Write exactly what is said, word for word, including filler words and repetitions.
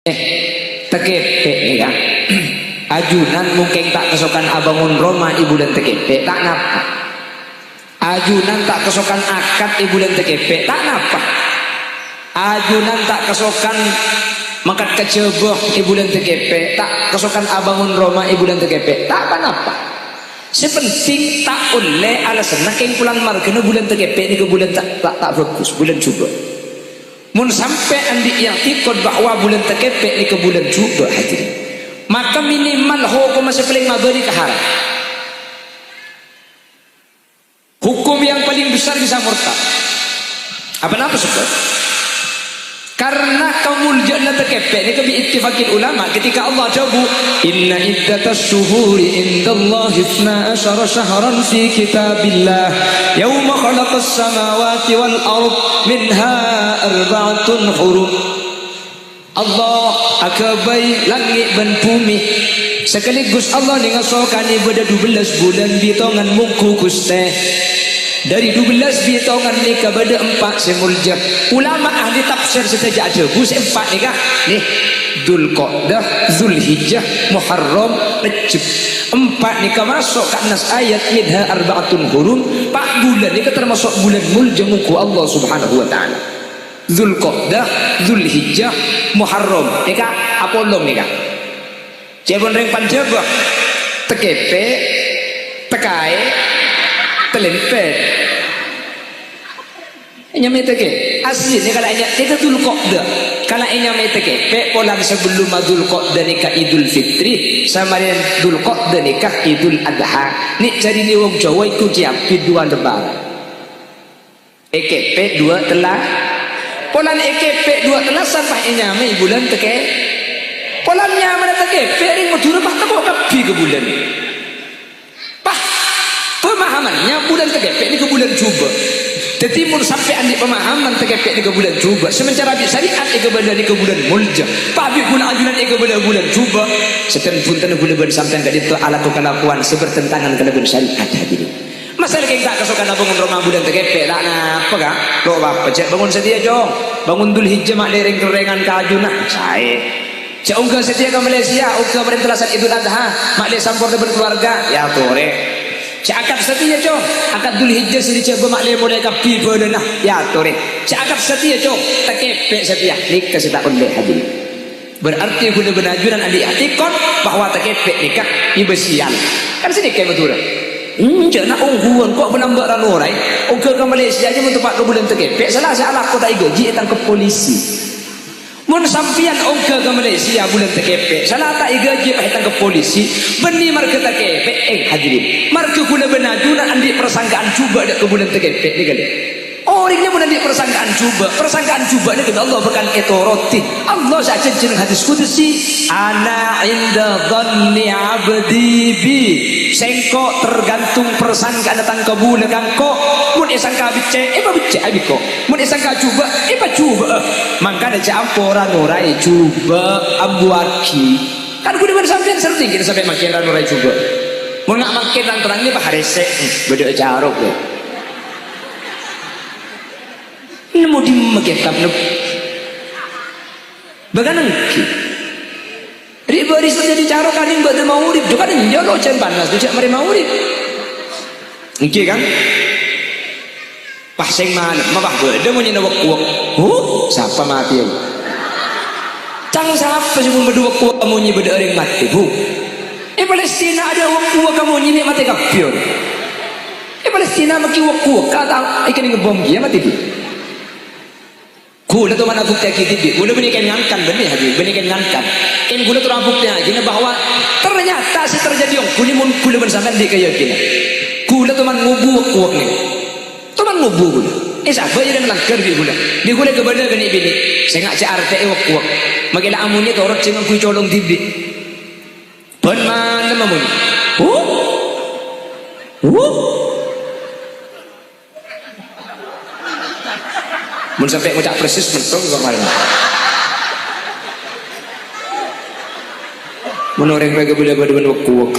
Eh, takèpè' nèka. Ajunan mungkin ta' kasokan abângon roma è bulân takèpè', ta' napa. Ajunan ta' kasokan akad è bulân takèpè', ta' napa. Ajunan ta' kasokan mangkat ka Jhâbâ è bulân takèpè', ta' kasokan abângon roma è bulân takèpè', ta' pa-napa. Sè penting ta' ollè alasanna kèng polana marghâna bulân takèpè' nèka bulân ta', ta', ta' bhâghus, bulân jhubâ'. Mon sampè' andi' è'tikad bahwa bulân takèpè' nèka bulân jhubâ', hadirin, maka minimal hokomma sè palèng mabâli ka haram. Hukum yang paling besar bisa murtad. Apa napa sebab? Karena kamoljâ'ânna takèpè' nèka bi ittifaqil ulama ketika Allah adhâbu, "Inna iddatas syuhuri indallahi itsna asyara syahran fi kitabillah, yauma khalaqas samawati wal ard, minha arba'atun hurum." Allah aghâbây langngè' bân bhumè. Sakalèghus Allah nèka sokanè bâdâ dubellâs bulân bitongan mongghu, Ghustè. Dâri dubellâs bitongan nèka bâdâ empa' sè moljâ. Ulama ahli tafsir sadhâjâ adhâbu sè empa' nèka, nè, Dzulqa'dah, Dzulhijjah, Muharram, Rejjeb. Empa' nèka maso' ka nas ayat, "Minha arba'atun hurum." Pa' bulân nèka tamaso' bulân moljâ mongghu Allah Subhanahu wa Ta'ala. Dzulqa'dah, Dzulhijjah, Muharram. Nèka apolong nèka. Ca'èpon rèng Panjhâbâ, takèpè', takaè, talèmpèt. Ènyamaè takè-, asli nèka la ènya-, nèka Dzulqa'dah. Kala ènyamaè takèpè' polana sabellumma Dzulqa'dah nèka Idul Fitri, samarèna Dzulqa'dah nèka Idul Adha. Nè' carèna wong Jhâbâ èkoca' duwâ' lebaran. Èkèpè' duwâ' tella-, polana èkèpè' duwâ' tellasan pas ènyamaè bulân takè-, polana nyamana takèpè' rèng Madhurâ pas tako' kabbhi ka bulân. Pas, pemahamannya bulân takèpè' nèka bulân jhubâ'. Dhâddhi mon sampè' andi' pemahaman takèpè' nèka bulân jhubâ', sementara bi' syariat èkabâlâ nèka bulân moljâ, pas bi' kaulâ ajunan èkabâlâ bulân jhubâ', sè ten-buntenna kaulâ bân sampèyan ka'dinto alako kalakowan sè bertentangan kalabân syariat, hadirin. Masalah kèng ta' kasokan abângon roma bulân takèpè', ta' napa, Ka'. Lo' bâpa, jhâ' bângon satèya, Cong. Bângon Dzulhijjah ma' lè rèng-kerrèngan ka ajunna. Saè. Jhâ' ongghâ satèya ka Malaysia, ongghâ marèn tellasan Idul Adha, ma' lè samporna bân kalowarga. Èyatorè. Jhâ' akad satèya, Cong. Akad Dzulhijjah sè è Jhâbâ ma' lè molaè kabbhi bâlâna. Èyatorè. Jhâ' akad satèya, Cong. Takèpè' satèya. Nèka sè ta' ollè, hadirin. Berarti kaulâ bân ajunan andi' i'tikad bahwa takèpè' nèka ibâ sial. Kan sanèka è Madhurâ. Enjâ' na' ongghuwân ko' bân amba' ra-noraè. Ongghâ ka Malaysia jhâ' mon teppa' ka bulân takèpè', sala sè alako ta' èghâji ètangkep polisi. Mon sampèyan ongghâ ka Malaysia bulân takèpè', sala ta' èghâji pas ètangkep polisi, bânnè marghâ takèpè', eh, hadirin. Marghâ kaulâ bân ajunan andi' parsangkaan jhubâ' dâ' ka bulân takèpè' nèka, lè. Orèng nyamana andi' parsangkaan jhubâ', parsangkaan jhubâ' nèka bi' Allah bhâkal ètorotè. Allah sè ajhânjhi neng hadis qudsi, "Ana 'inda dhanni 'abdi bi." Sèngko' tergantung parsangkaanna tang kabulâ ka engko'. Mon èsangka beccè', èpabeccè'â bi' engko'. Mon èsangka jhubâ', èpajhubâ'â. Mangkana jhâ' ampo ra-noraè jhubâ', ambuwâghi. Kan kaulâ bân sampèyan sering kèng sampè' mangkèn ra-noraè jhubâ'. Mon nga' mangkèn rang-terrangngè paharèsè', hmm, bâdâ acarok, yâ. Nemmo dimma kètab, nem-, bâkal ènggi. Ri' bâris terjadi caro kaning bâdâ maurip, jhâ' kan enjâ' lo' ojhân panas, jhâ' marè maurip. Ènggi, kan? Pas sèng malem, ma' pas bâdâ monyèna wek-kuwek. Huh, sapa matè, yâ? Cang sapa sè mon bâdâ wek-kuwek monyè bâdâ orèng matè, Bu? È Palestina adâ' wek-kuwek monyè nè' matè kabbhi, or. È Palestina manggi wek-kuwek, kata èkennèng bom ghi, matè ghi. Kaulâ toman abuktèyaghi dhibi', kaulâ bânnè kèng ngankan, bânnè, hadirin, bânnè kèng ngankan. Kèng kaulâ toman abuktèyaghi bahwa ternyata sè terjadi ongghu nè mon kaulâ bân sampèyan andi' kayakinan. Kaulâ toman ngobu wek-kuwek nè. Toman ngobu kaulâ. È sabâ' jârèya langghâr bi' kaulâ. Bi' kaulâ kabâlâ bânnè binè'. Sènga' jhâ' artè'è wek-kuwek. Mangkèn la amonyè torot sè ngangghuy colong dhibi'. Bân malem amonyè. Huh? Huh? Mon sampè' ngoca' persis, mentong kok malem. Mon orèng pègè bâlâ bâdâ bân wek-kuwek.